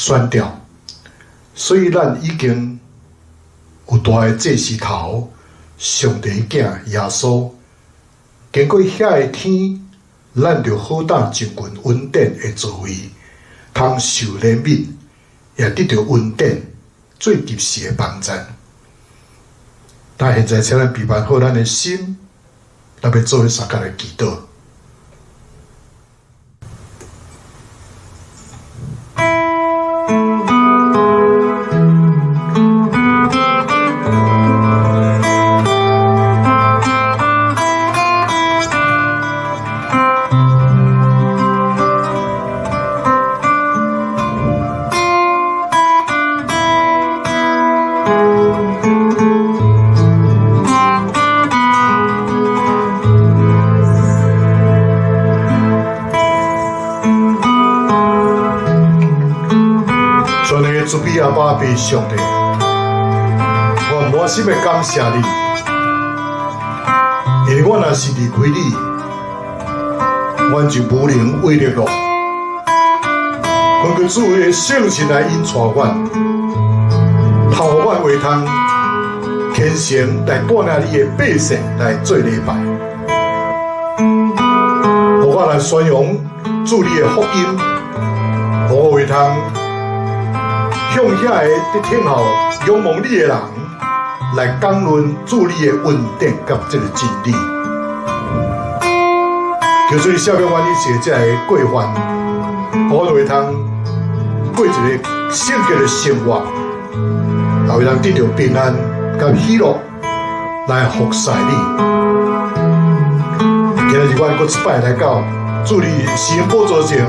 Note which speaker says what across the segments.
Speaker 1: 選召，所以咱已經有大的祭司頭，上帝的囝耶穌，經過遐个天，咱就好當就近恩典的座位，通受憐憫，也得著恩典最及時的幫贊。但現在請咱備辦好咱的心，咱欲做伙相共來祈禱。全能的慈悲阿爸父上帝，我滿心的感謝你，因為阮若是離開你，阮就無能為力咯。懇求主的聖神來引帶阮，透過阮會通虔誠來帶領你的百姓來做禮拜，予我來宣揚主你的福音，予我會通向遐个佇聽候仰望你的人來講論主你的恩典佮這个真理。求主你赦免阮一切這个過犯，予阮會通過一個聖潔的生活，也會通得著平安佮喜樂來服侍你。今日阮閣一擺來到主你施恩寶座前，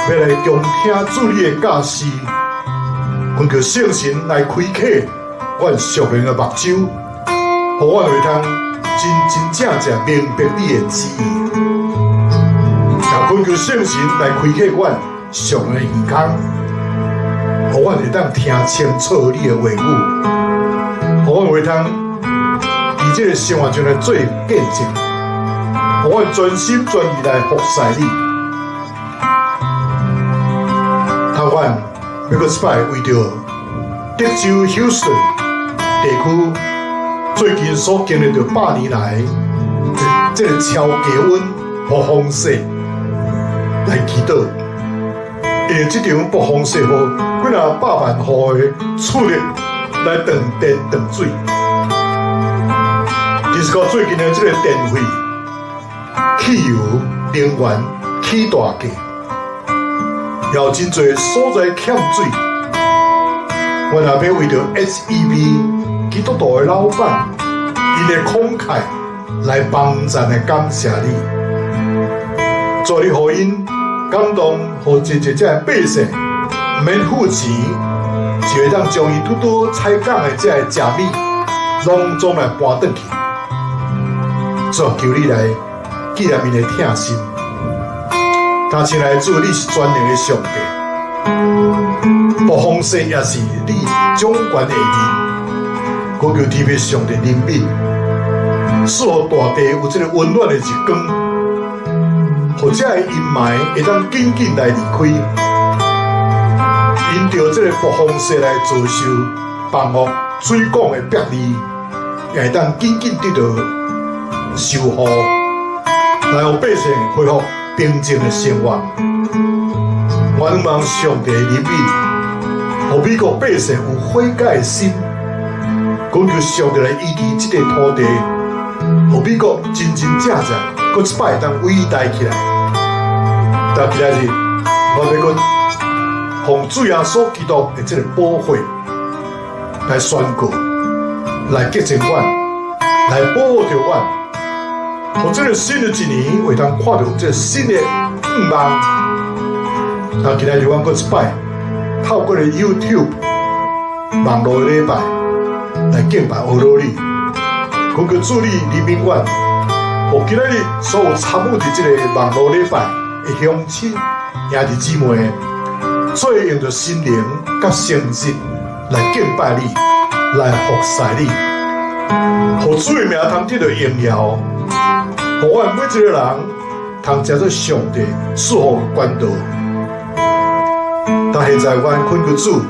Speaker 1: 欲來恭聽主你的教示，懇求聖神來開啟阮屬靈的目睭，予阮會通真真正正明白你的旨意。也懇求聖神來開啟阮屬靈的耳孔，予阮會當聽清楚你的話語，予阮會通佇這个生活中來做見證，予阮全心全意來服侍你。頭阮欲閣一擺為著德州休斯頓地區最近所經歷著100年來這个超低溫暴風雪來祈禱，因為這場暴風雪予幾若百萬戶的厝內來斷電斷水，其實講最近的這个電費、汽油、能源起大價，也有真濟所在欠水。阮也欲為著 SEV 基督徒的老闆，𪜶的慷慨來幫贊來感謝你，主你予𪜶感動，予真濟這个百姓毋免付錢，就會當將𪜶拄拄採港的這个食米，攏總來搬轉去。主求你來紀念𪜶的疼心。但親愛的主，你是全能的上帝，暴風雪也是你掌權的面。懇求天父上帝憐憫，賜予大地有這个溫暖的日光，予這个陰霾會當緊緊來離開，因著這个暴風雪來遭受房屋水管的破裂，也會當緊緊得著修護，來予百姓恢復平靜的生活。願望上帝憐憫，予美國百姓有悔改的心，懇求上帝來醫治這个土地，予美國真真正正閣一擺會當偉大起來。但今仔日，我欲閣奉主耶穌基督的這个寶血來宣告，來潔淨阮，來保護著阮，予這个新的一年會當看著這个新的願望。那今仔日阮閣一擺透過个 YouTube 網路的禮拜來敬拜阿羅你，懇求主你憐憫阮，予今仔日所有參與佇這个網路禮拜的鄉親兄弟姊妹，做用著心靈佮誠實來敬拜你，來服侍你，予主的名通得著榮耀，予阮每一个人通成做上帝賜福的管道。但現在阮懇求主，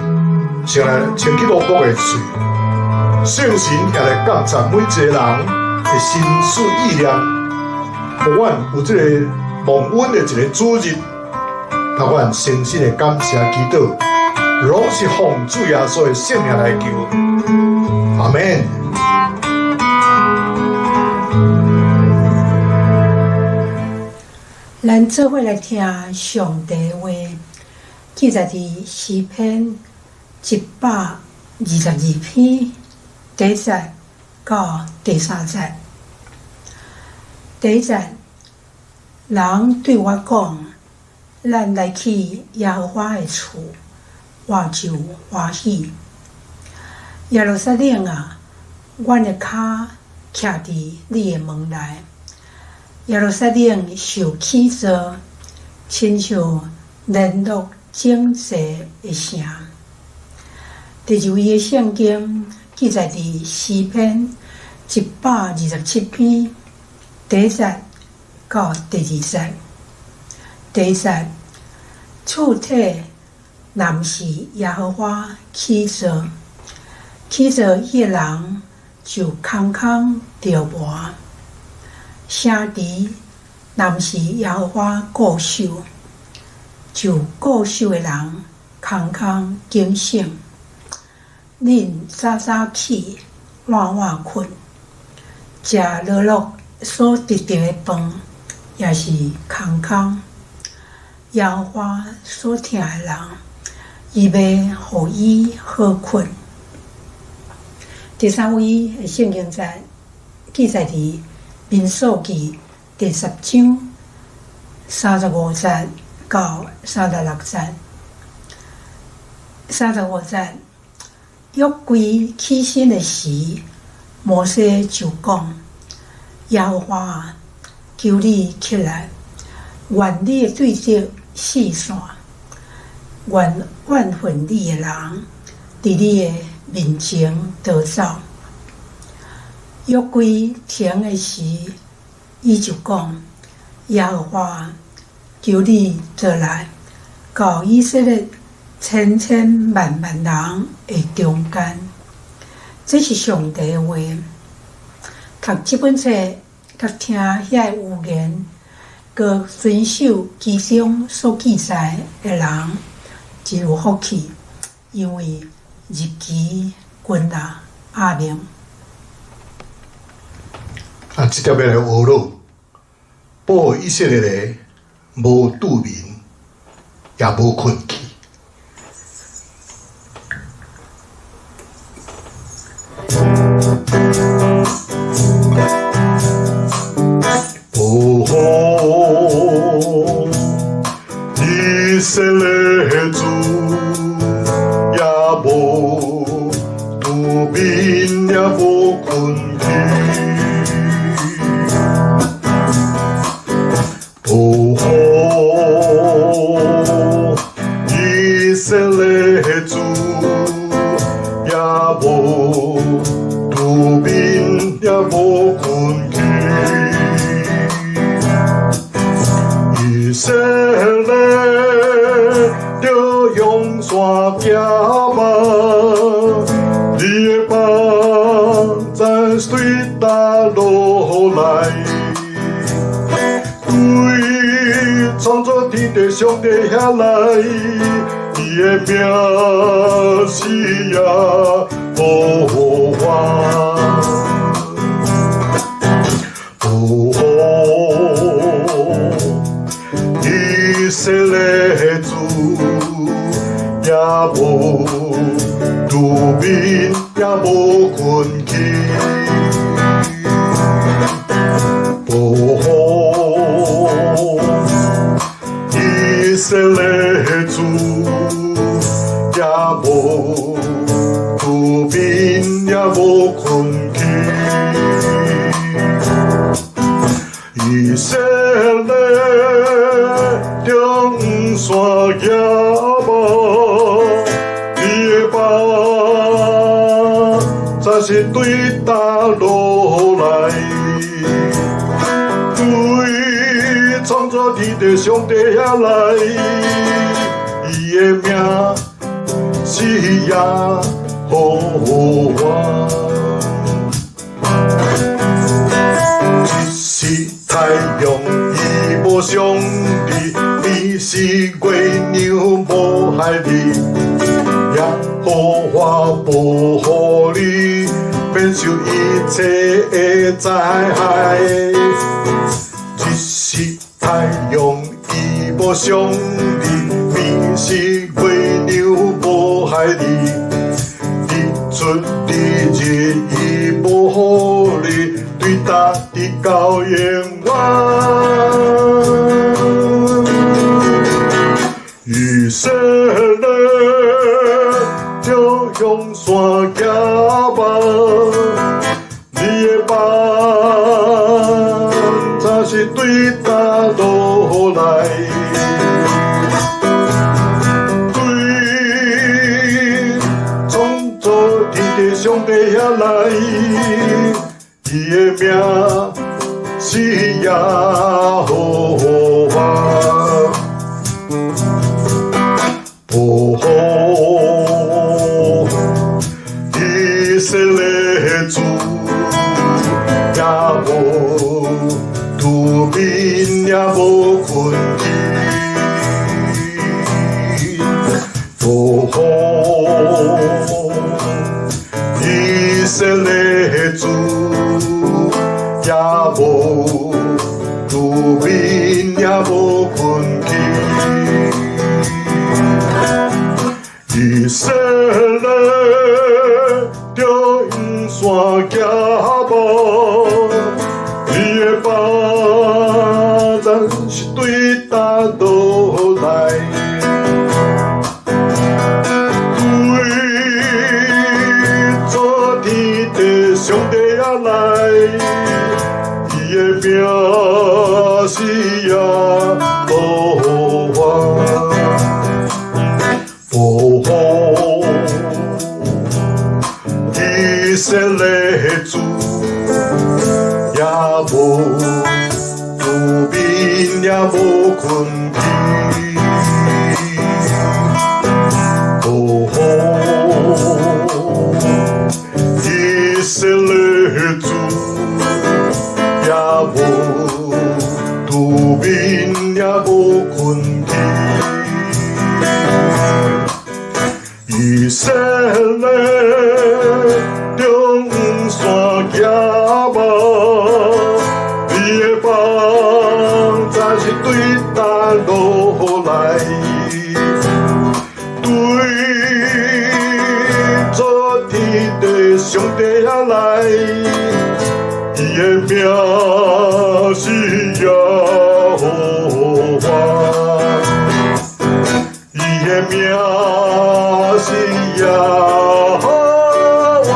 Speaker 1: 先來清去羅卜的喙，聖神也來監察每一個人的心思意念，予阮有這個蒙恩的一個主日，予阮誠心的感謝祈禱，攏是奉主耶穌的聖名來求，阿們。
Speaker 2: 咱做伙來聽上帝話，記載佇詩篇122篇第一節到第三節。第一節，人對我講：咱來去耶和華的厝，我就歡喜。耶路撒冷啊，阮的跤徛佇你的門內。耶路撒冷受起造，親像聯絡整齊的城。第二位的聖經記載佇詩篇127篇第一節到第二節。第一節，厝體若毋是耶和華起造，起造彼个人就空空著磨。城池若毋是耶和華固守，就固守的人空空警醒。恁早早起，晚晚睏，食勞碌所得著的飯也是空空。耶和華所疼的人，伊欲予伊好睏。第三位的聖經節記載佇民數記第10章35節到36節。35節，約櫃起身的時，摩西就講：耶和華啊，求你起來，願你的對敵四散，願怨恨你的人佇你的面前逃走。約櫃停的時，伊就講：耶和華，求你轉來，到以色列千千萬萬人的中間。這是上帝的話。讀這本冊，佮聽遐个預言，閣遵守其中所記載的人，真有福氣，因為日期近啦。阿們。
Speaker 1: 啊，這條欲來學咯，保護以色列人無拄眠，也無睏去。保護以色列主，也無拄眠，也無睏去。保護以色列主，也無拄眠，也無睏去。以色列著用山行馬，你的幫讚對佗落來？對創造天地上帝遐來，伊的名是耶和華。保護以色列主，也無拄眠，也無睏去。保護以色列主，也無拄眠，也無睏去。以色列著黄山行馬，你的幫讚是對佗落來？對創造天地上帝遐來，伊伊的名是耶和華。日是太陽，伊無傷你；暝是月娘，無害你。耶和華保護你，免受一切的災害。日是太陽，伊無傷你；暝是月娘，無害你。日出日入，伊保護你，對頭直到永遠。以色列著向山行吧，你的幫助是對佗落來？對創造天地上帝遐來，伊的名是耶和華。保護以色列主，也無拄眠也無睏去。保護以色列主，也無拄眠也無睏去。以色列著向山行吧，你的幫助是對佗落來？對造天地上帝遐來，伊的名是耶和華。保護以色列主，也無拄眠也無睏去。保護以色列主，也無拄眠也無睏去。以色列著向山行吧，你的幫助是對佗落來？對造天地上帝遐來，伊的名是耶和華，伊的名是耶和華，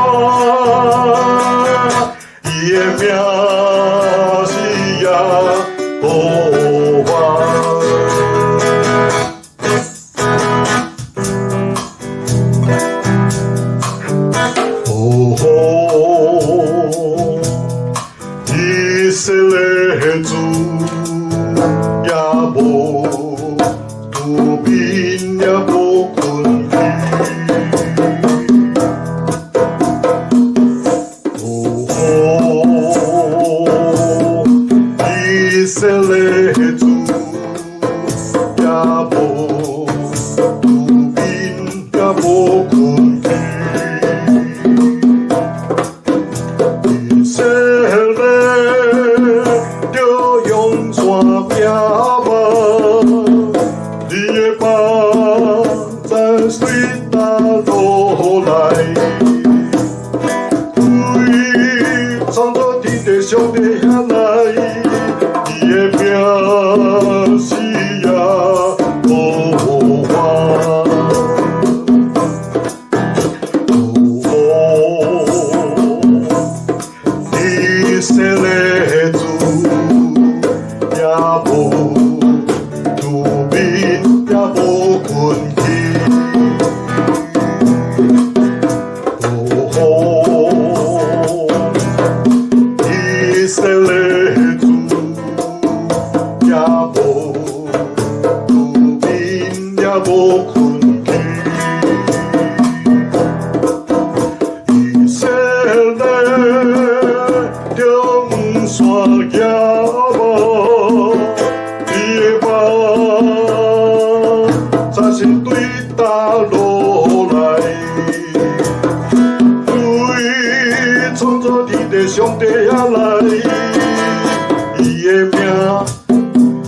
Speaker 1: 伊的名是耶和華。哦，以色造天地上帝遐來，伊的名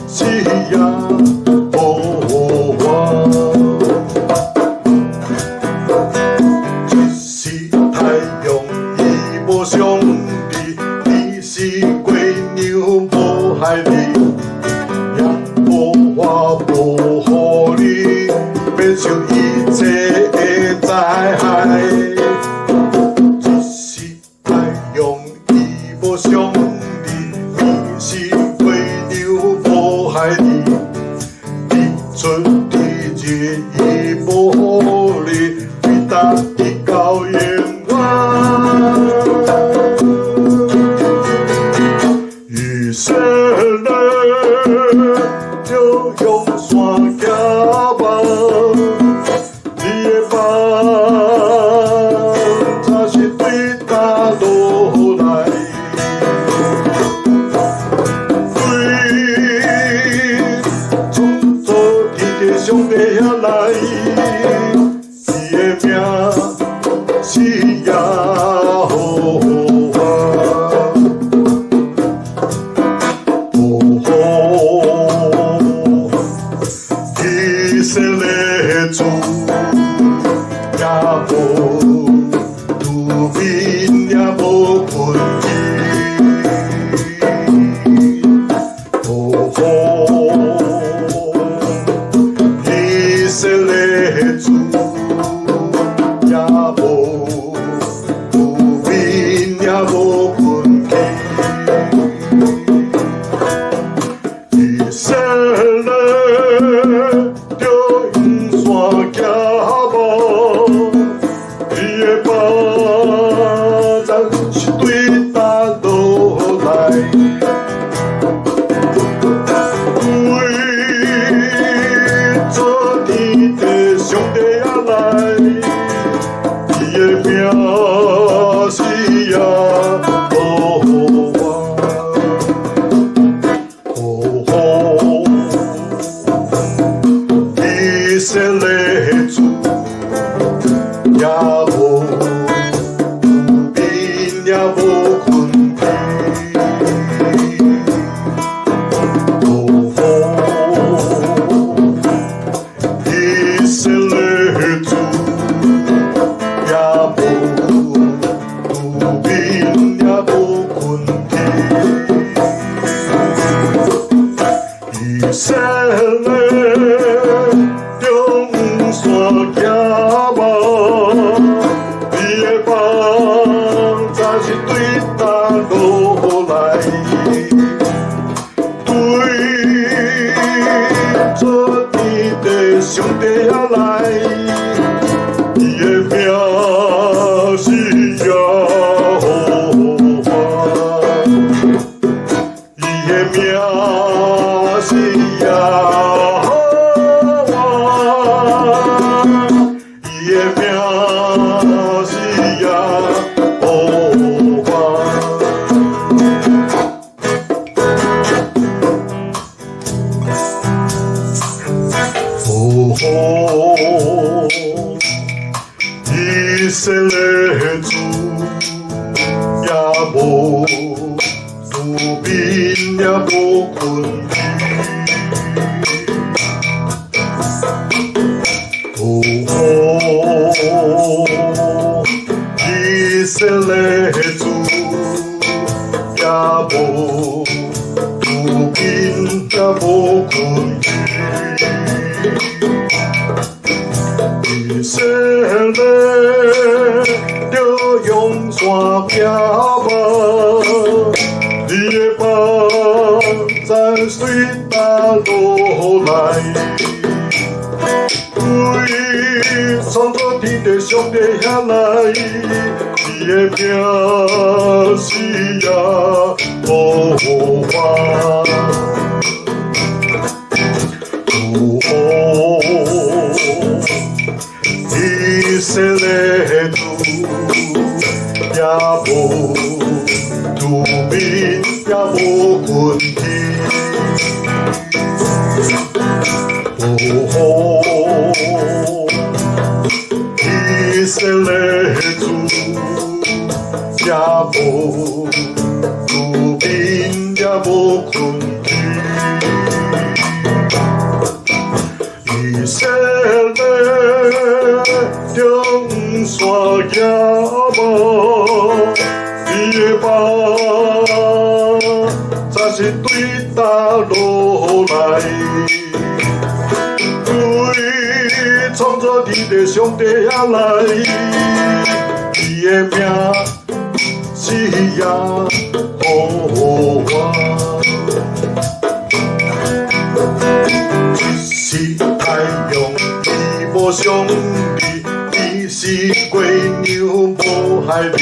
Speaker 1: 是耶和華。一時太陽伊無傷你，二時月亮無害你，耶和華保護你，免受一切的災害。一時太陽伊無傷你，二時月亮無害你，日出日日伊保護你，對今直到永遠。以色列著向山行吧，你的幫助是對佗落來？對創造天地上帝遐來，伊的名是耶和華。哦，以色列主也無拄眠也無睏去。哦，以色列主也無拄眠也無睏去。以色列著向山行吧，伊的幫助是對佗落來？對造天地上帝遐來，伊的名是耶和華。哦，以色列主也無拄眠也無睏去。哦，以色列主也無拄眠也無睏去。以色列著向山行吧，你的幫助是對佗落來？對造天地上帝遐來，伊的名是耶和華，伊的名是耶和華，伊的名是耶和華。哦，以色列主也無拄眠也無睏去。哦，以色列主也無拄眠也無睏去。以色列著向山行吧，你的幫助對佗落來？對創造天地上帝遐來，伊的名是耶和華。哦，以色列主也無拄眠也無睏去。哦，以色列主也無無拄眠也無睏去。以色列中山行無，你的夢才是對佗落來？對創造天地上帝遐來，伊的名是耶和華。日是太陽，伊無傷你；伊是月亮，無害你。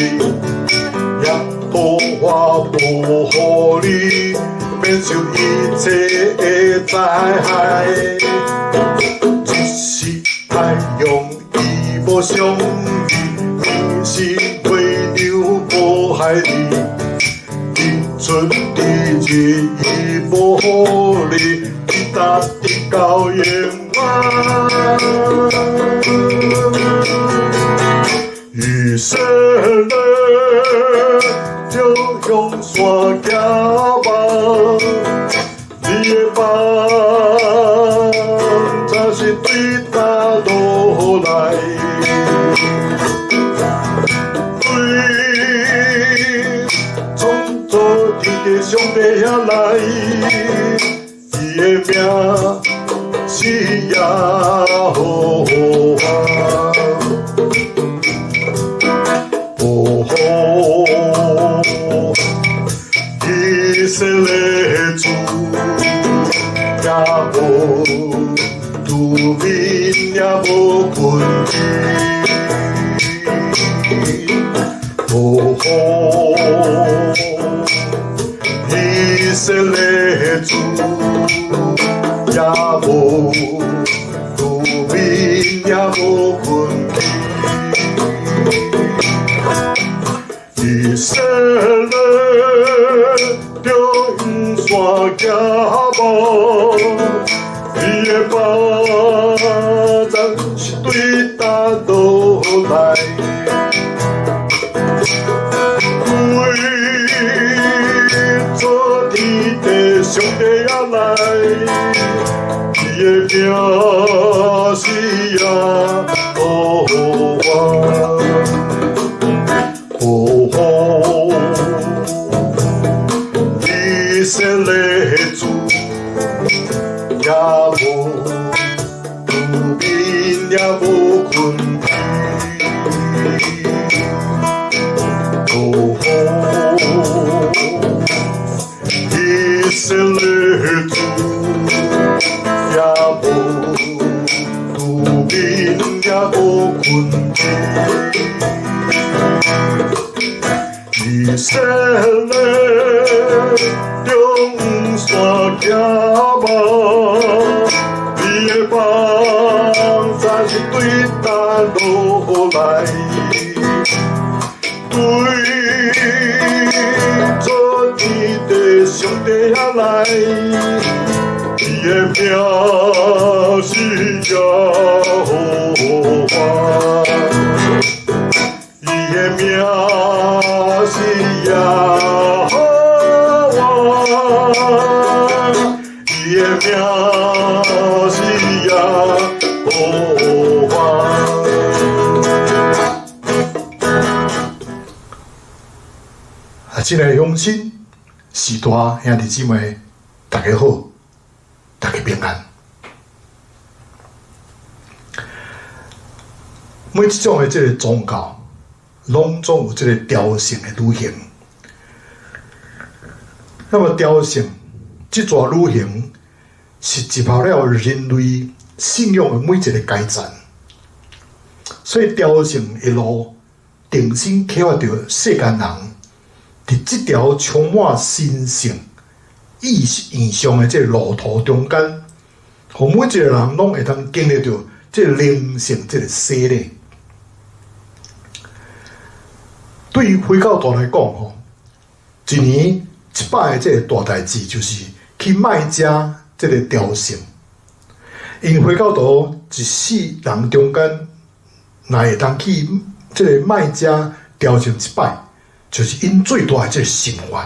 Speaker 1: 耶和華保護你，免受一切的災害。日是太陽，伊無傷你；伊是月亮，無害你。日出日日，伊保護你，直達直到永遠。以色列就向山行吧，你的夢才是對佗落來？對創造天地上帝遐來，伊的名是耶和華。哦，以色列主也無拄眠也無睏去。哦，以色列主也無拄眠也無睏去。以色列中山行無，你的夢才是對佗落來？對造天地上帝遐來，伊的名是耶和華。哦，以色列主也無拄眠也無睏去。哦，以色列主也無拄眠也無睏去。以色列中山行吧，你的夢才是對佗落來？對造天地上帝遐來，伊的名是耶和華，伊的名是耶和華，伊的名是耶和華。啊，親愛的鄉親、序大兄弟姊妹，大家好，大家平安。每一種的這個宗教，攏總有這個朝聖的旅行。那麼朝聖這逝旅行，是集合了人類信仰的每一個階層。所以朝聖的路，定心啟發著世間人，佇這條充滿神聖意異象的這個路途中間，予每一個人攏會當經歷著這個靈性這個洗禮。對於回教徒來講，吼，一年一擺的這個大代誌就是去麥加這個朝聖。因為回教徒一世人中間，若會當去這個麥加朝聖一擺，就是𪜶最大的這个心願。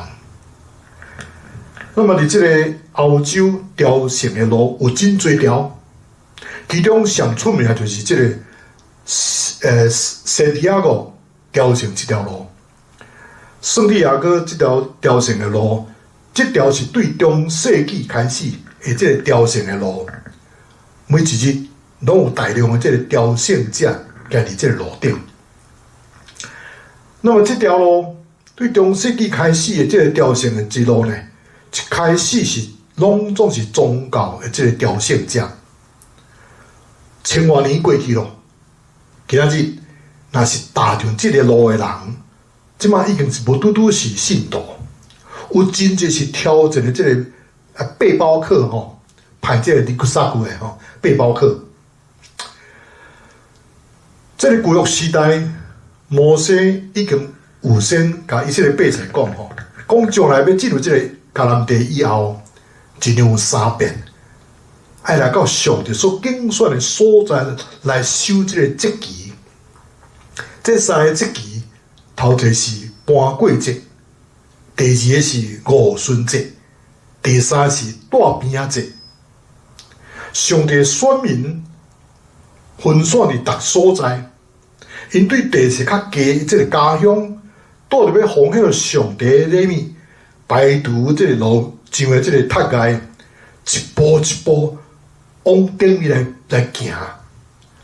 Speaker 1: 那麼佇這个歐洲朝聖的路有真濟條，其中上出名就是這个聖地亞哥朝聖這條路。聖地亞哥這條朝聖的路，這條是對中世紀開始的這个朝聖的路，每一日攏有大量的這个朝聖者行佇這个路頂。那麼這條路對中世紀開始的這个朝聖的之路呢，一開始是攏總是宗教的這个朝聖者，千外年過去咯，今仔日若是踏上這个路的人，這馬已經是無拄拄是信徒，有真濟是挑戰的這个背包客吼，排這个ルクサック的吼背包客。這个舊約時代，摩西已經預先共以色列百姓講吼，講將來欲進入這个迦南地以後，一年有三遍，愛來到上帝所揀選的所在來守這个節期。這三个節期，頭一个是搬過節，第二个是五旬節，第三是帶餅節。上帝選民分散佇逐所在，𪜶對地勢較低這个家鄉，帶著欲奉獻上帝的禮物，排除這个路上的這个窒礙，一步一步往頂面來行，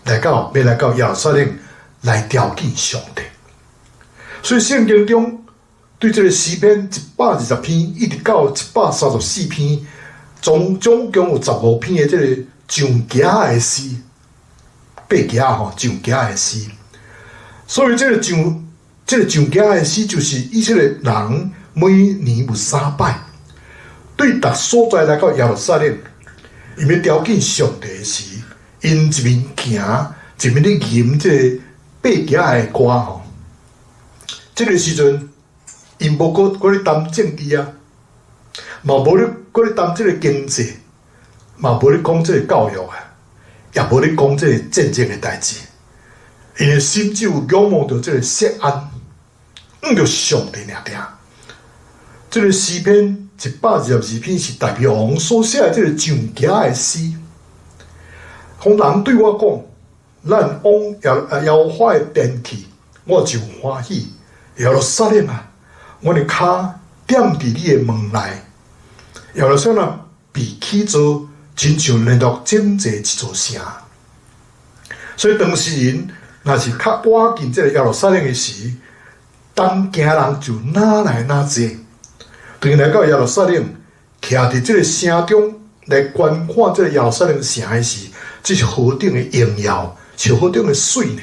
Speaker 1: 來到耶路撒冷來朝見上帝。所以聖經中對這个詩篇120篇一直到134篇，總共有15篇的這个上行的詩，爬行吼上行的詩。所以這个上行的詩，就是以色列人每年有三擺，對逐所在來到耶路撒冷，𪜶欲朝見上帝時，𪜶一面行，一面咧吟這个爬行的歌吼。這个時陣，𪜶無閣咧談政治啊，嘛無咧閣咧談這个經濟，嘛無咧講這个教育啊，也無咧講這个戰爭的代誌。𪜶的心只有仰望著這个錫安，向著上帝爾爾。這个詩篇122篇是大衛王所寫的這个上行的詩。講人對我講，咱往耶和華的殿去，我就歡喜。耶路撒冷啊，阮的跤踮佇你的門內。耶路撒冷被起造，親像連續整齊一座城。所以當時人若是較倚近這个耶路撒冷的時，東行人就愈來愈濟。當𪜶來到耶路撒冷，徛佇這个城中來觀看這个耶路撒冷城的時，這是何等的榮耀，是何等的媠呢？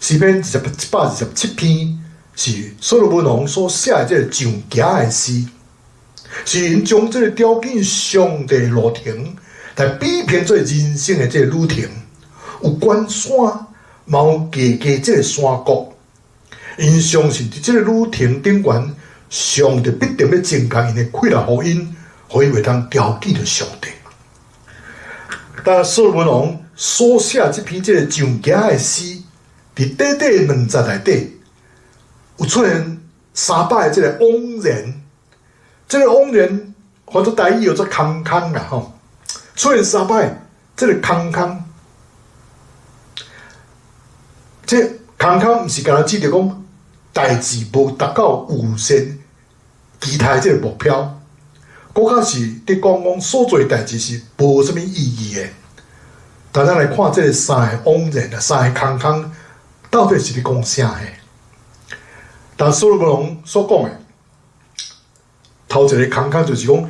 Speaker 1: 詩篇127篇是所羅門王所寫的這个上行的詩，是𪜶將這个朝見上帝的路程來比拼做人生的這个旅程。有懸山，嘛有低低這个山谷。𪜶相信佇這个旅程頂懸，上帝必定欲增加𪜶的氣力，予𪜶會當朝見著上帝。但所羅門王所寫這篇這个上行的詩，佇短短兩節內底，有出現三擺這个枉然，這个枉然翻做台語叫做空空啦吼，出現三擺這个空空，這空空毋是干焦指著講代誌無達到預先期待這个目標，閣較是佇講講所做代誌是無啥物意義的。但咱來看這个三个枉然啊，三个空空，到底是咧講啥的？但所羅門王所講的，頭一个空空就是講，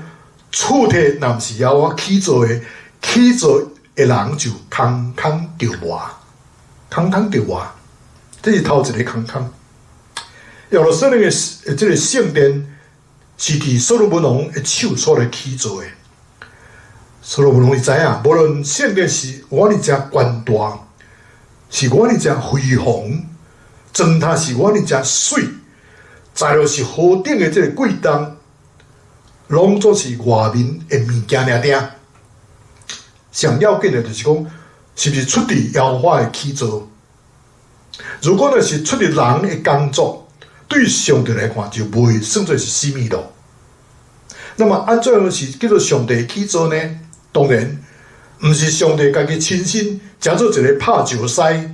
Speaker 1: 厝體若毋是耶和華起造的，起造的人就空空著活，空空著活，這是頭一个空空。耶路撒冷的這个聖殿是佇所羅門王的手所來起造的。所羅門王伊知影，無論聖殿是偌爾濟懸大，是偌爾濟輝煌，磚頭是偌爾濟媠，材料是何等的這个貴重，攏總是外面的物件爾爾。上要緊的就是講，是毋是出佇耶和華的起造？如果若是出自人的工作，對上帝來看就袂算做是死物咯。那麼按怎樣是叫做上帝起造呢？當然，毋是上帝家己親身成做一個拍石師、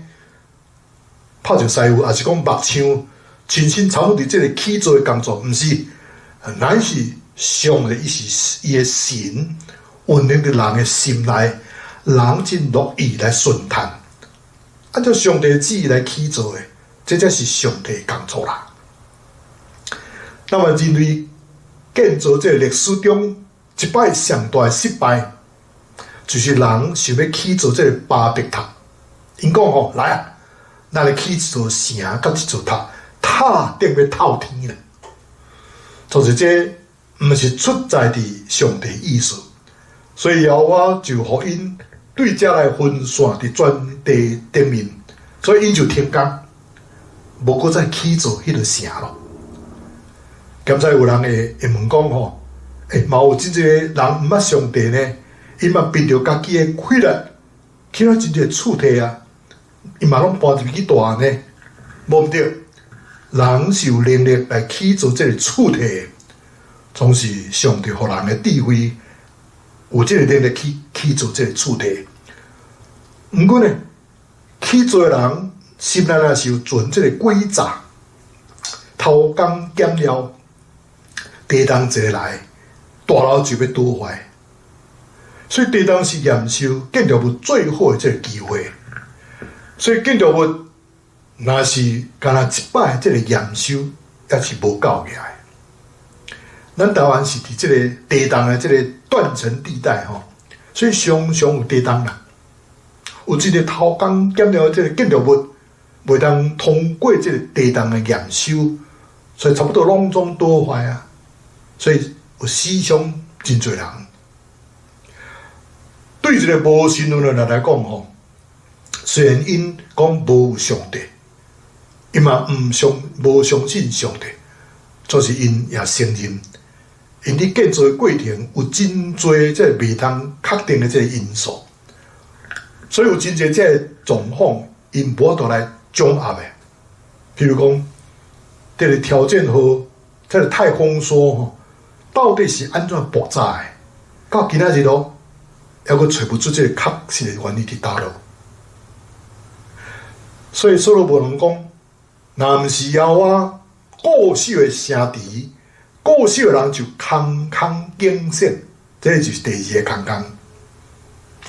Speaker 1: 拍石師傅，抑是講木匠親身參與佇這个起造的工作，毋是，乃是上帝伊是伊的神運行佇人的心內，人真樂意來順趁，按照上帝旨意來起造的，這才是上帝的工作啦。那麼人類建造這个歷史中一擺上大的失敗，就是人想欲起造這个巴別塔。𪜶講吼，來啊，咱來起一座城，佮一座塔，塔頂欲透天啦。就是這毋是出在佇上帝意思，所以耶和華就予𪜶對這來分散佇全地頂面，所以𪜶就停工，無閣再起造彼个城囉。敢知有人會問講吼，欸，嘛有真濟人毋捌上帝呢，伊嘛憑著家己的氣力起了真濟厝體啊，伊嘛攏搬入去蹛呢，無毋對，人是有能力來起造這个厝體的，總是上帝予人的智慧，有這个能力去起造這个厝體。毋過呢，起造的人心內若是有存這个詭詐、偷工減料，地動一來，大樓就欲倒壞。所以地動是驗收建築物最好的這个機會。所以建築物若是干焦一擺這个驗收，抑是無夠額的。咱台灣是佇這个地動的這个斷層地帶吼，所以常常有地動啦。有一个偷工減料這个建築物，袂當通過這个地動的驗收，所以差不多攏總倒壞啊。所以有死傷真濟人。對一个無神論的人來講吼，雖然𪜶講無有上帝，伊嘛毋相無相信上帝，就是𪜶也承認，𪜶佇建造的過程有真濟這个袂通確定的這个因素，所以有真濟這个狀況，𪜶無法度來掌握的。譬如講，這个挑戰號，這个太空梭吼，到底是按怎爆炸的？到今仔日咯，猶閣揣無出這个確實的原因佇佗落。所以所羅門王講，若毋是耶和華固守的城池，固守的人就空空警醒。這个就是第二个空空，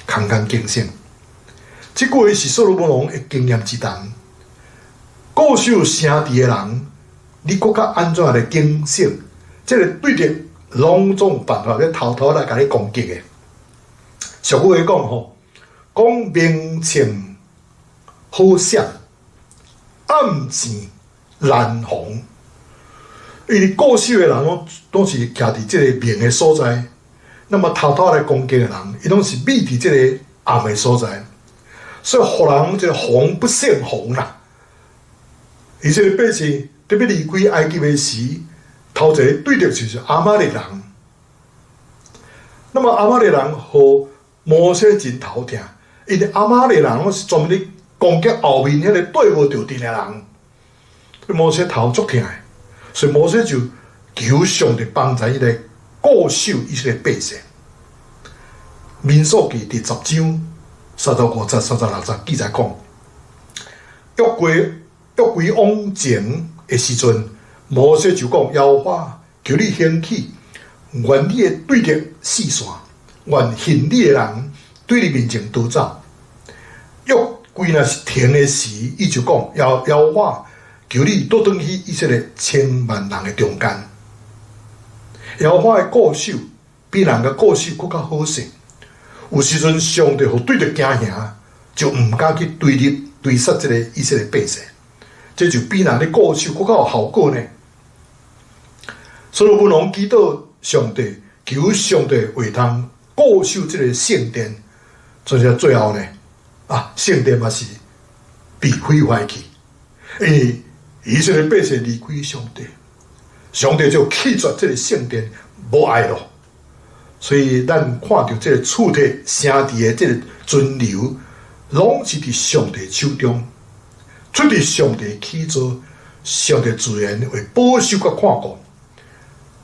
Speaker 1: 空空警醒。這句話是所羅門王的經驗之談。固守城池的人，你閣較按怎來警醒？這个對敵攏總有辦法咧偷偷來共你攻擊的。俗語話講吼，講明槍好閃，暗箭難防。因為固守的人攏攏是徛佇這个明的所在，那麼偷偷來攻擊的人，伊攏是覕佇這个暗的所在，所以予人這个防不勝防啦。以色列百姓欲離開埃及的時，頭一个對敵就是亞瑪力人。那麼亞瑪力人予摩西真頭疼，因為亞瑪力人攏是專門咧攻擊後面彼个綴無著陣的人，摩西頭足疼的，所以摩西就求上帝幫助伊來固守以色列百姓。民數記第十章35節、36節記載講，約櫃往前的時陣，摩西就講：耶和華，求你興起，願你的對敵四散，願恨你的人對你面前逃走。約櫃若是停的時，伊就講：耶和華，求你倒轉去以色列千萬人的中間。耶和華的固守比人的固守閣較好勢。有時陣上帝予對敵驚嚇，就毋敢去追入追殺這个以色列百姓。這就比人咧固守閣較有效果呢。所羅門王祈禱上帝，求上帝會當固守這个聖殿，所以最後呢，啊，聖殿嘛是被毀壞去，因為以色列百姓離開上帝，上帝就棄絕這个聖殿，無愛囉。所以咱看著這个厝體城池的這个存留，攏是佇上帝手中。出佇上帝起造，上帝自然會保守佮看顧。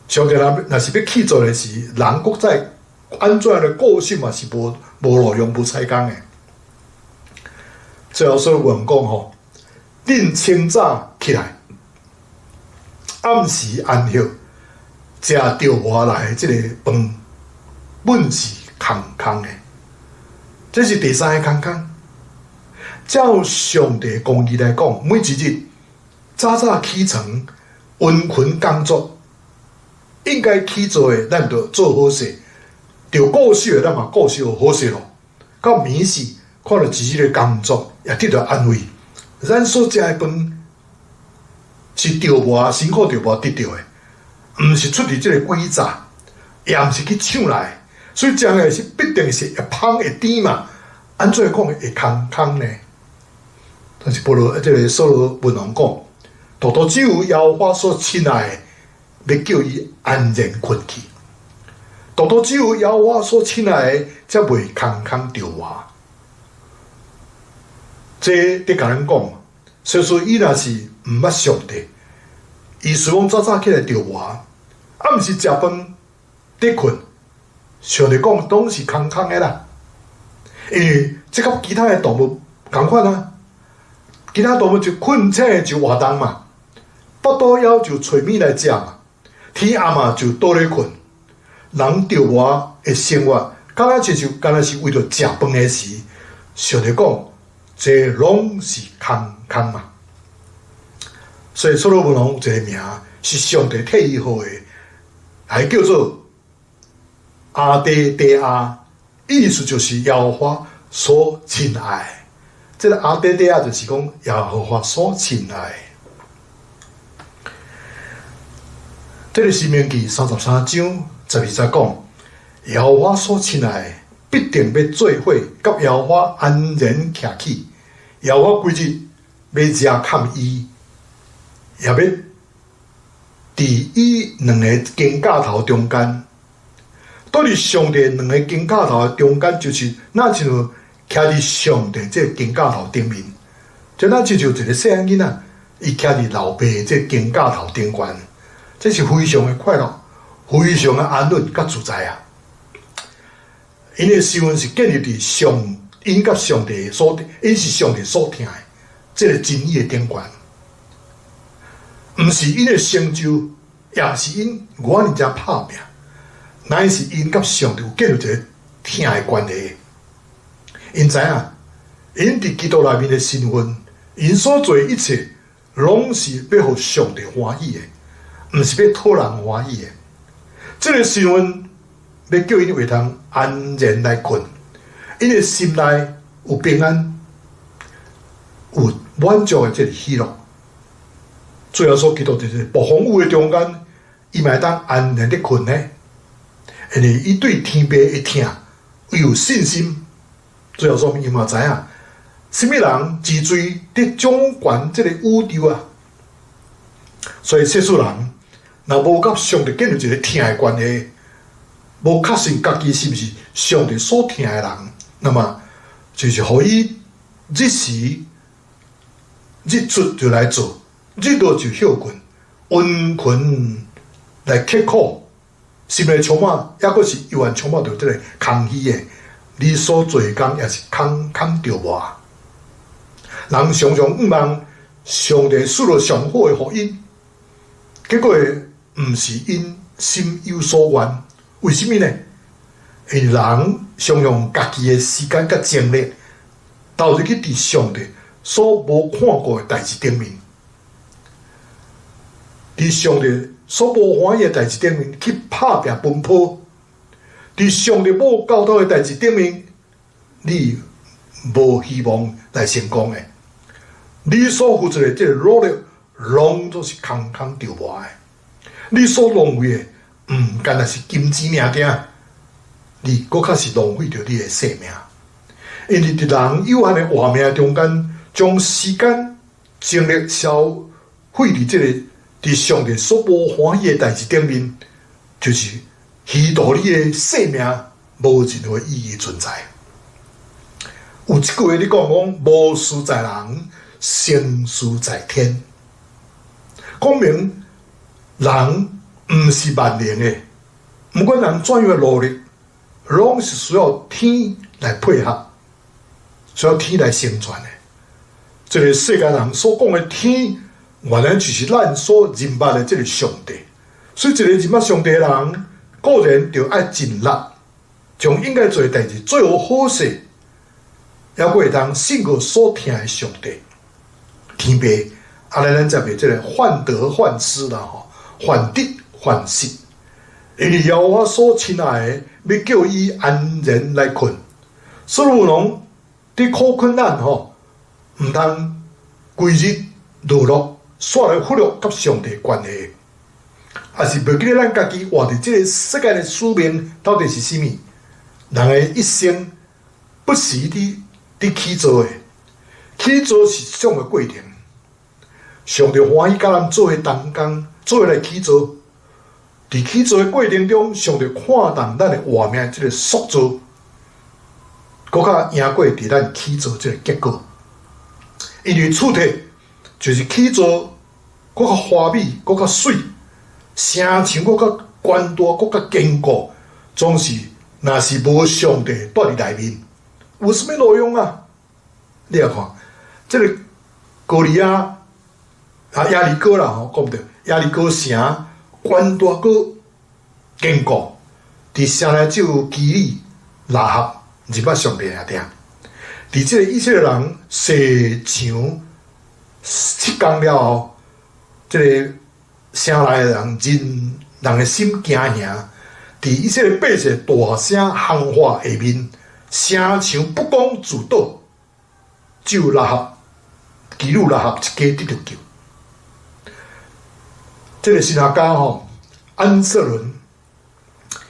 Speaker 1: 上帝若是欲起造的時，人閣再按怎的顧心嘛是無路用、無彩工的。最後所羅門講吼，恁清早起來，暗時安歇，食著磨來的這个飯，本是空空的。這是第三个空空。照上帝公義來講，每一日早早起床，殷勤工作，應該去做的，咱就做好勢；著顧守的，咱嘛顧守好勢囉。到暝時，看著一日的工作，也得著安慰。咱所食的飯是著磨辛苦著磨得著的，毋是出佇這个詭詐，也毋是去搶來，所以食的是必定是會芳會甜嘛。按怎講會空空呢？但是保羅這个所羅門王講，獨獨只有耶和華所親愛的，欲叫伊安然睏去；獨獨只有耶和華所親愛的，才袂空空著磨。這佇共咱講，說說伊若是毋捌上帝，伊雖講早早起來著磨，啊，毋是食飯佇睏，上帝講攏是空空的啦。因為這佮其他的動物仝款啊，其他動物就睏醒就活動嘛，腹肚枵就揣物來食嘛，天暗嘛就倒咧睏。人著磨的生活，敢若親像敢若是為著食飯的時，上帝講，這攏是空空嘛。所以所羅門王有一个名是上帝替伊號的，還叫做亞底底亞，意思就是耶和華所親愛。這个亞底底亞就是講耶和華所親愛。這个申命記33章12節講，耶和華所親愛，必定欲做伙，佮耶和華安然徛起。耶和華規日欲遮蓋伊，也欲佇伊兩个肩胛頭中間。佇咧上帝兩个肩胛頭的中間，就是若親像徛佇上帝這个肩胛頭頂面，就若親像一个細漢囡仔，伊徛佇老爸這个肩胛頭頂懸，這是非常的快樂，非常的安穩佮自在啊！𪜶的身份是建立佇上，𪜶佮上帝所，𪜶是上帝所疼的，這个真理的頂懸，毋是𪜶的成就，也毋是𪜶偌爾濟拍拚，乃是𪜶佮上帝有建立一个疼的關係。𪜶知影，𪜶佇基督內面的身份，𪜶所做的一切，攏是欲予上帝歡喜的，毋是欲討人歡喜的。這个身份欲叫𪜶會當安然來睏，𪜶的心內有平安，有滿足的這个喜樂。主耶穌基督佇這個暴風雨的中間，伊嘛會當安然的睏呢？因為伊對天父的疼，伊有信心。主耶穌伊嘛知影，啥物人治罪佇掌權這个宇宙啊？所以世俗人若無佮上帝建立一个疼的關係，無確信家己是毋是上帝所疼的人，那麼就是予伊日時日出就來做，日落就歇睏，殷勤來刻苦，心內充滿，抑閣是猶原充滿著這个空虛的。你所做的工也是空空著磨。人常常向望上帝賜落上好的福音，結果毋是𪜶心有所願。為什麼呢？因為人常用家己的時間佮精力投入去佇上帝所無看顧的代誌頂面，佇上帝所無歡喜的代誌頂面去拍拚奔波，佇上帝無教導的代誌頂面，你無希望來成功的。你所付出的這個努力，攏總是空空著磨的。你所浪費的，毋干焦是金錢爾爾，你閣較是浪費著你的性命。因為佇人有限的活命中間，將時間、精力消費佇這個佇上帝所無歡喜的代誌頂面，就是虛度你的性命，無任何意義存在。有一句話咧講講，無事在人，成事在天。講明人毋是萬能的，毋管人怎樣的努力，攏是需要天來配合，需要天來成全的。這个世間人所講的天，原來就是咱所認捌的這个上帝。所以，一个認捌上帝的人，固然著愛盡力，將應該做的代誌做予好勢，猶閣會當勝過所疼的上帝。天父，按呢咱才袂這个患得患失啦吼，患得患失。因為耶和華所親愛的，欲叫伊安然來睏。所羅門佇苦困難吼，毋通規日落落，煞來忽略佮上帝關係，抑是袂記得咱家己活佇這个世界的使命到底是啥物？人的一生不是佇起造的，起造是一種的過程。上帝歡喜佮咱做伙同工，做伙來起造。佇起造的過程中，上帝看重咱的活命這个塑造，閣較贏過佇咱起造這个結果。因為厝體就是起造，閣較華美，閣較媠，城牆閣較懸大，閣較堅固，總是若是無上帝蹛佇內面，有啥物路用啊？你來看，這个歌利亞啊，耶利哥啦吼，講毋對，耶利哥城懸大閣堅固，佇城內只有妓女喇合認捌上帝爾爾。佇這個以色列人踅牆7工了後，這个城內的人人人的心驚嚇，佇以色列百姓大聲喊話下面，城牆不攻自倒，只有喇合妓女喇合一家得著救。這个神學家吼安瑟倫，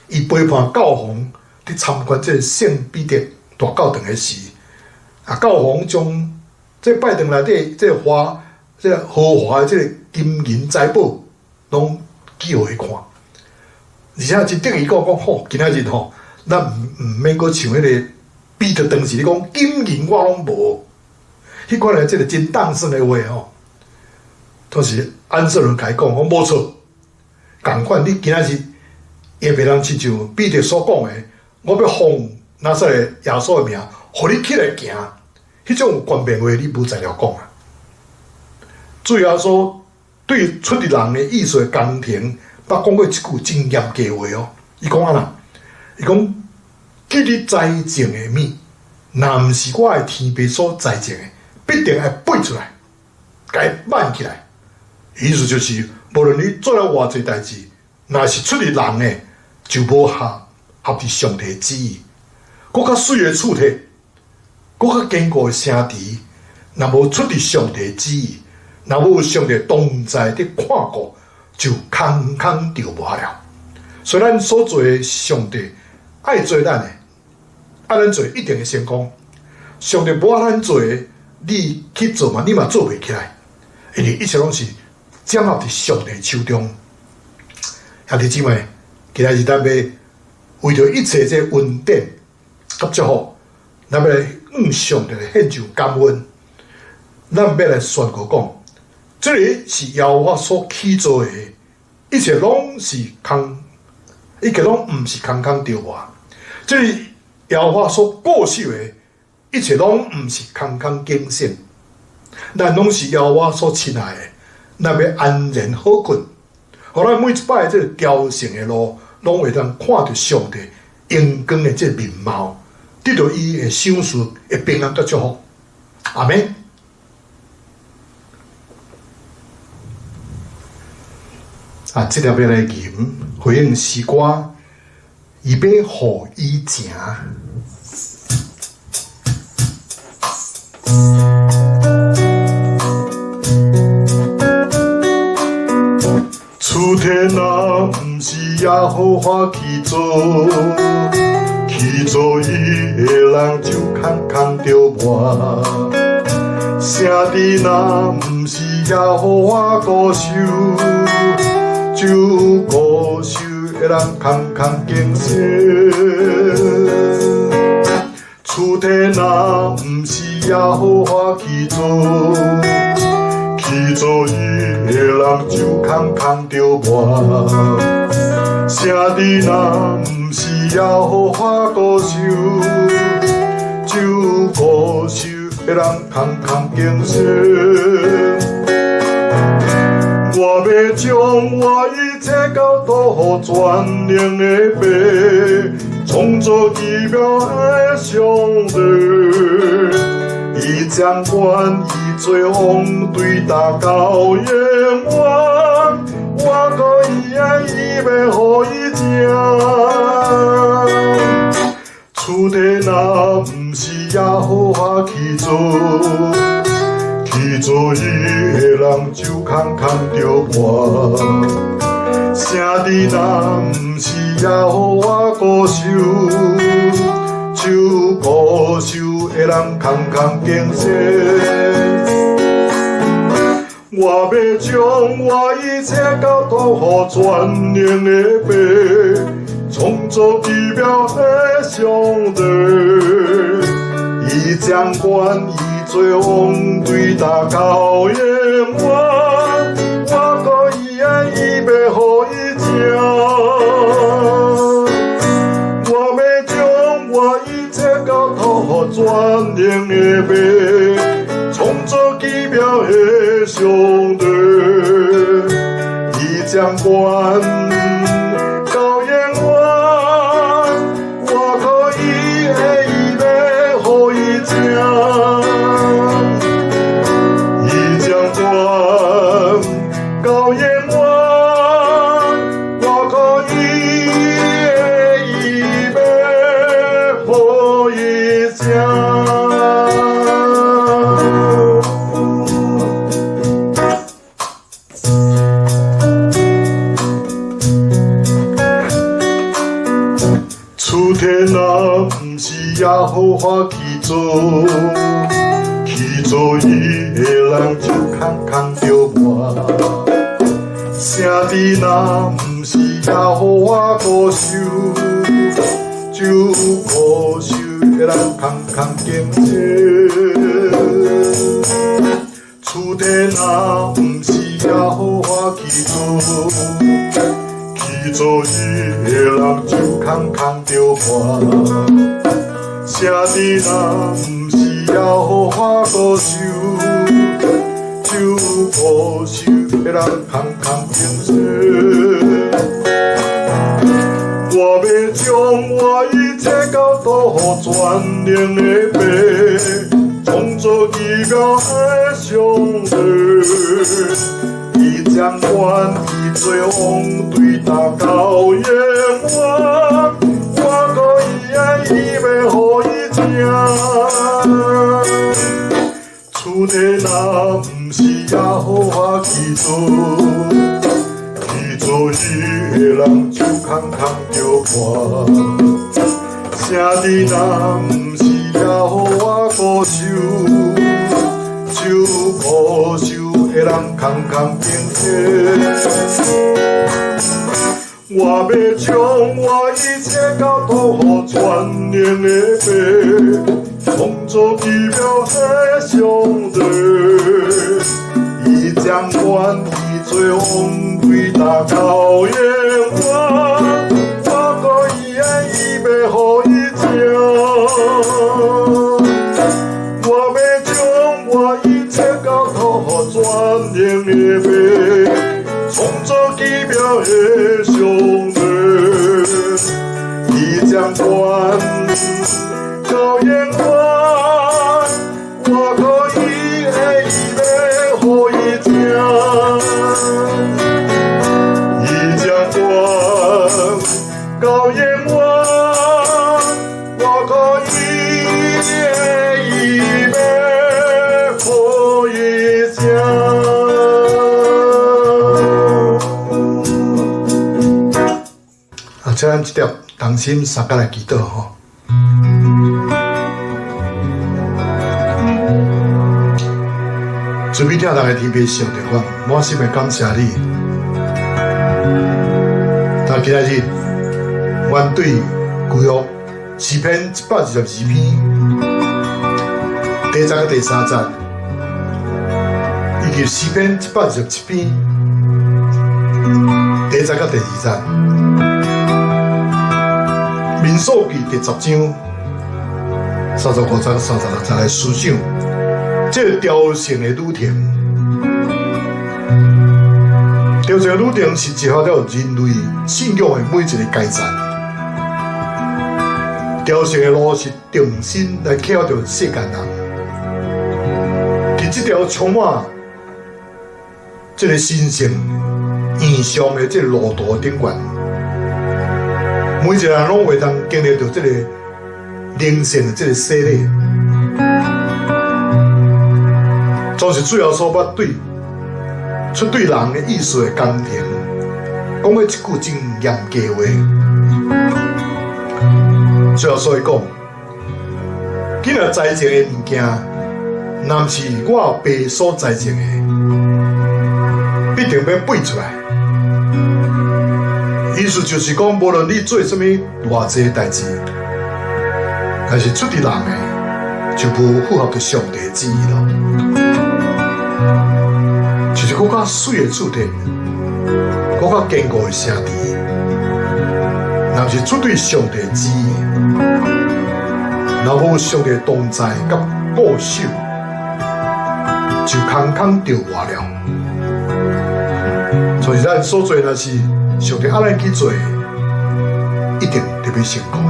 Speaker 1: 伊陪伴教皇佇參觀這个聖彼得大教堂的時，啊，教皇將這拜堂內底這个華、這个豪華的這个金銀財寶，攏寄予伊看，而且真得意講講吼，今仔日吼，咱毋免閣像彼个彼得當時咧講金銀我攏無，彼款的這个真當算的話吼，當時安瑟倫共伊講講無錯，仝款你今仔日也袂當親像彼得所講的，我欲奉拿撒勒耶穌的名，予你起來行，彼種有權柄話，你無材料講啊。主耶穌對出佇人的意思的工程，捌講過一句真嚴格話哦。伊講按怎？伊講：既你栽種的物，若毋是我的天父所栽種的，必定愛拔出來，共伊挽起來。意思就是，無論你做了偌濟代誌，若是出佇人的，就無合合佇上帝旨意。閣較媠的厝體，閣較堅固的城池，若無出佇上帝旨意，若無上帝同在佇看顧，就空空著無了。所以咱所做的，上帝愛做咱的，愛咱做一定會成功。上帝無愛咱做的，你去做嘛，你嘛做袂起來，因為一切攏是掌握佇上帝手中。兄弟姊妹，今仔日咱欲為著一切這恩典佮祝福，咱欲來向上帝來獻上感恩。咱欲來宣告講，這个是耶和華所起造的，一切攏是空，一切攏毋是空空著無。這个耶和華所固守的，一切攏毋是空空警醒。咱攏是耶和華所親愛的，咱欲安然好睏。予咱每一擺這个朝聖的路，攏會當看著上帝榮光的這个面貌，得著伊的賞賜的平安佮祝福。阿們。啊，這粒欲來吟回應詩歌，伊欲予以情。厝体若毋是耶和華起造，起造伊的人就空空著磨。城池若毋是耶和華固守，就固守的人空空警醒。厝體若毋是是耶和華去做，去做伊的人手空空著無。城鎮若毋是耶和華固守，守固守的人空空警醒。我欲將我一切交託予全能的父，創造奇妙的上帝。伊掌管，伊做王，對今到永遠。我靠伊的，伊欲予伊勝。厝地若毋是耶和華去做，去做伊的人手空空著無。城鎮若毋是耶和華固守，守固守的人空空警醒。我欲將我一切交託予全能的父，創造奇妙的上帝。伊掌管，伊做王，對今到永遠。我靠伊的，伊欲予伊勝。我欲將我一切交託予全能的父，創造奇妙的上帝。伊掌管到永遠。我靠伊的，伊欲予伊勝。伊掌管到永遠。我靠伊的，伊欲予伊勝。厝天若毋是耶和華去做，去做伊的人手空空著無。城鎮若毋是耶和華固守，守固守的人空空警醒。厝天若毋是耶和華去做，去做伊的人手空空著無。城鎮若毋是耶和華固守，守固守的人空空警醒。我欲將我一切交託予全能的父，創造奇妙的上帝。伊掌管，伊做王，對今到永遠。我靠伊的，伊欲予伊勝。厝地若毋是耶和華去做，去做伊的人手空空著無。城鎮若毋是耶和華固守，守固守的人空空警醒。我欲將我一切交託予全能的父，創造奇妙的上帝。伊掌管，伊做王，對今到永遠。我靠伊的，伊欲予伊勝。我欲將我一切交託予全能的父，創造奇妙的上帝。伊掌管到永遠。我靠伊的，伊欲予伊勝。伊掌管到永遠。我靠伊的，伊欲予伊勝。啊，請咱這粒同心相佮來祈禱吼。慈悲疼咱的天父上帝，我滿心的感謝你。但今仔日，阮對舊約詩篇122篇第第十第三節，以及詩篇127篇第一節佮第二節，民數記第十章35節、36節來思想這個朝聖的旅程。朝聖的旅程是結合了人類信仰的每一個階層。朝聖的路是重新來契合著世間人。佇這條充滿這個神聖異象的這個路途頂懸，每一個人攏會當經歷著這個靈性的這個洗禮。總是主耶穌捌對出對人的意思的工程，講過一句真嚴格話。主耶穌伊講：今仔栽種的物件，若毋是我爸所栽種的，必定欲拔出來。意思就是講，無論你做啥物偌濟代誌，但是出佇人的，就無符合著上帝旨意咯。就是閣較媠的鑄鐵，閣較堅固的城池，若毋是出對上帝旨意，若無上帝同在佮保守，就空空著活了。所以咱所做若是上帝愛咱去做，一定特別成功。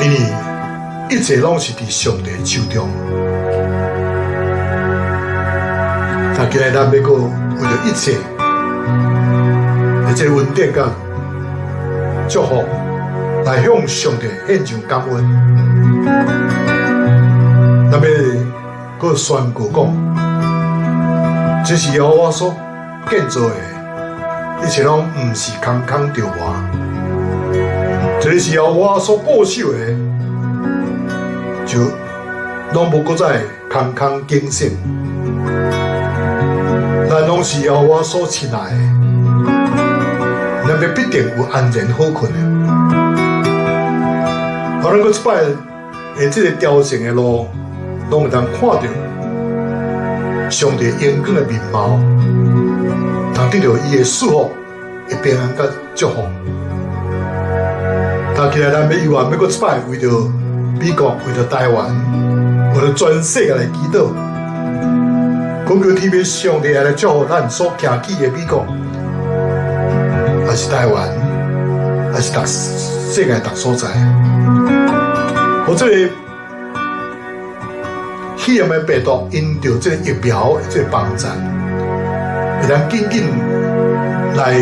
Speaker 1: 因為一切攏是佇上帝手中。但今日咱欲閣為著一切的這個恩典佮祝福，來向上帝獻上感恩。咱欲閣宣告講，這是耶和華所建造的，一切攏毋是空空著活。這個是耶和華所固守的，就攏無閣再空空警醒。咱攏是耶和華所親愛的，咱欲必定有安然好睏的。予咱閣一擺的這個朝聖的路，攏會當看著上帝榮光的面貌，通得著伊的賜福、的平安佮祝福。但今日咱欲猶原欲閣一擺為著美國、為著台灣、為著全世界來祈禱，懇求天父上帝來祝福咱所徛起的美國，抑是台灣，抑是逐世界逐所在。予這個肺炎的病毒，因著這個疫苗的這個幫助，會當緊緊來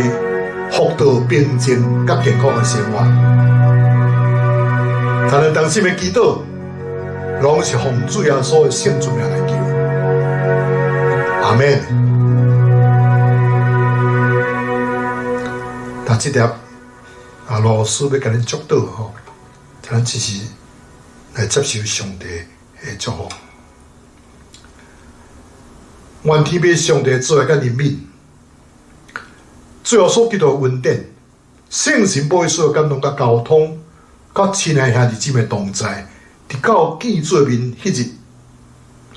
Speaker 1: 復到平靜佮健康的生活。但是當時的祈禱，攏是奉主耶穌的聖尊名來求。阿們。但這粒啊，老師欲共恁祝禱吼，咱只是來接受上帝的祝福。願天父上帝慈愛佮憐憫，主耶穌基督的恩典，聖神保惠師的感動佮交通，佮親愛兄弟姊妹同在，直到見主的面彼日，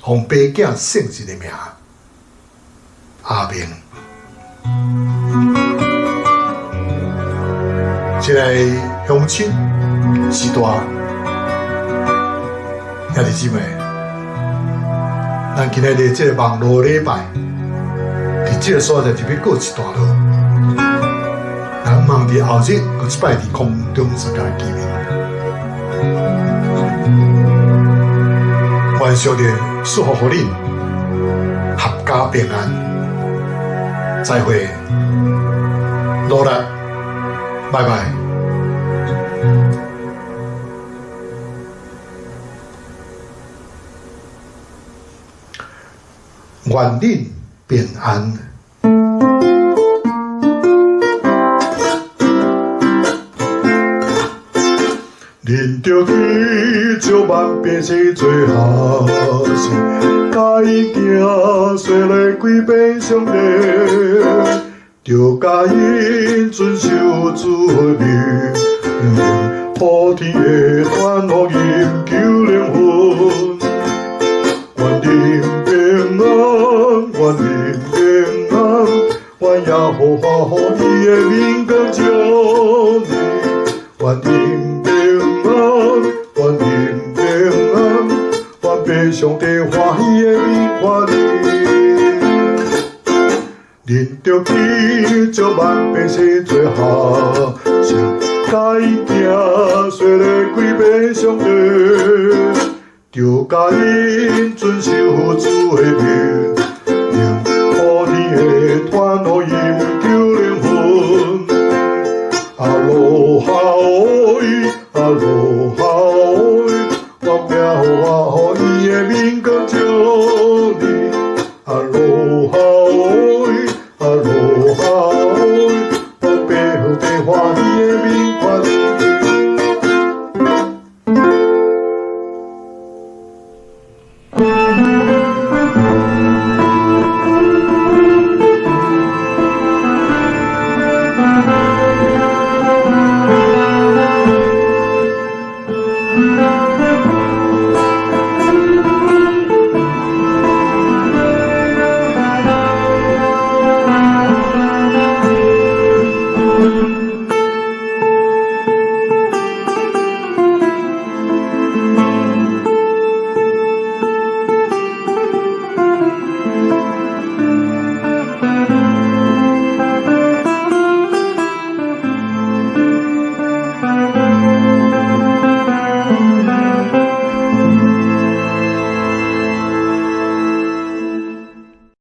Speaker 1: 奉爸囝聖神的名，阿們。親愛鄉親、時代、兄弟姊妹，咱今仔日這個網路禮拜，佇這個所在就欲告一段落。咱望佇後日閣一擺佇空中相共見面。願上帝賜福予恁，闔家平安。再會，努力，拜拜。願恁平安。恁著去招萬百姓做學生，教𪜶行洗禮歸俾上帝，著教𪜶遵守主的命令，普天的傳福音救靈魂。願恁平安，願耶和華予伊的面光照你，願恁平安，願恁平安，願父上帝歡喜的面看你。恁著去召萬百姓做學生，教𪜶行洗禮歸予上帝，著教𪜶遵守主的命令，普天的傳福音救靈魂。阿羅哈伊，阿羅哈伊，願耶和華予伊的面光照你。阿羅哈伊，阿羅哈伊，願父上帝歡喜的面